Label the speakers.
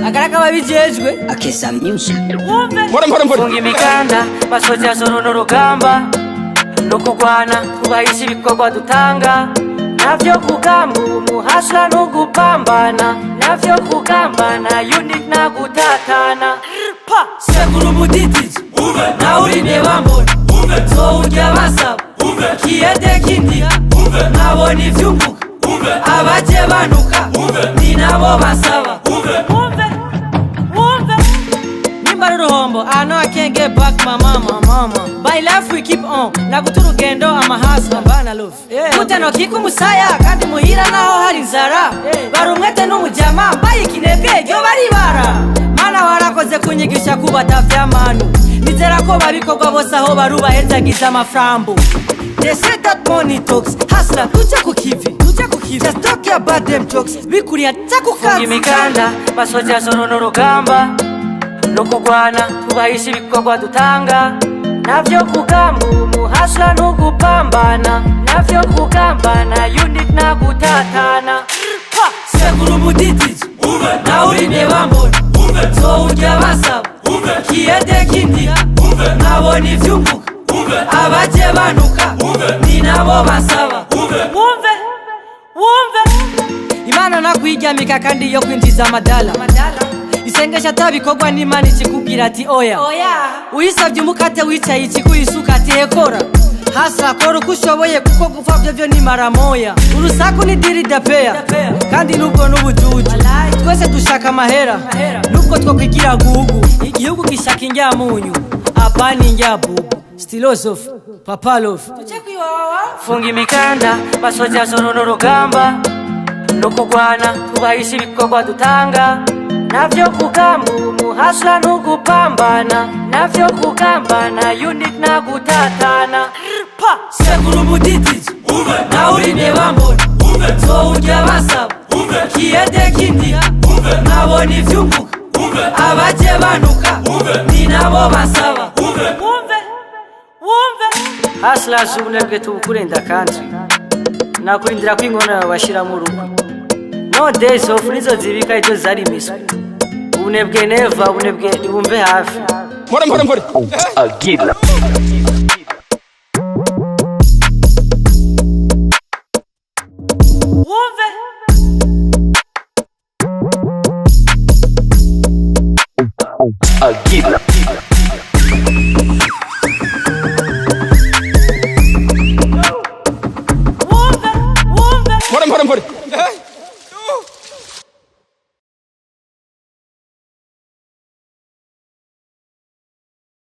Speaker 1: Akaraka babijejwe.
Speaker 2: Akesa Music.
Speaker 3: Mpora mpora mpora.
Speaker 1: Funga imikanda, basoja zoro n'urugamba no kugwana, tubahisha ibikorwa dutanga navyo kugamba umuhasha no gupambana navyo kugambana unit na gutatana. Sekuru umuditizo nawe urinde bambona zowurya basaba kiyede kindi nkabona ivyunguka abaje banuka ni nabo basaba. Wumve wumve nimba ari uruhombo. I know I can't get back my mama, mama. By life we keep on naguta urugendo amahasa bana love gute nokika umusaya kandi muhira naho hari inzara bari umwete n'umujama mbaye ikinebwe ryo baribara. Mana warakoze kunyigisha kubata vy'amanu, nizera ko babikorwa bose aho barubahezagiza amaframbo. They say that money talks. Hustler, tuja ku kivi, tuja ku kivi. Just talk about them jokes. Bikuriya ca ku kazi. Imikanda, basoja zoro n'urugamba no kugwana, tubahisha ibikorwa dutanga navyo kugamba umuhasha no gupambana navyo kugambana unit na gutatana. Sekuru umuditizo nawe urinde bambona zowurya basaba kiyede kindi nkabona ivyunguka abaje banuka ni nabo basaba. Wumve wumve imana nakwiryamika kandi yo kwinjiza amadala isengesho atabikorwa n'Imana ikikubwira ati oya. Uyisabye umukate wicaye ikikuhisuka ati hekora hasa kora uko ushoboye kuko gupfa byo byo ni maramoya. Urusaku ni diri dapeya kandi nubwo n'ubujuju twese dushaka amahera nubwo twokwigira gugu igihugu gishaka indyamunyu apana indyabubu. Stilosof papalof. Funga imikanda, basoja zoro n'urugamba no kugwana, tubahisha ibikorwa dutanga navyo kugamba umuhasha no gupambana navyo kugambana unit na gutatana. Sekuru umuditizo nawe urinde bambona zowurya basaba kiyede kindi nkabona ivyunguka abaje banuka ni nabo basaba. Wumve wumve hustlers, ubunebwe tubukurenda country nakurindira ko inkono bashiramo urukwi. No days off nizo zibika izo zari imiswi. Ubunebwe neva, ubunebwe nibumve hafi.
Speaker 3: Mpora mpora mpora.
Speaker 4: Agila.
Speaker 1: Wumve.
Speaker 4: Agila.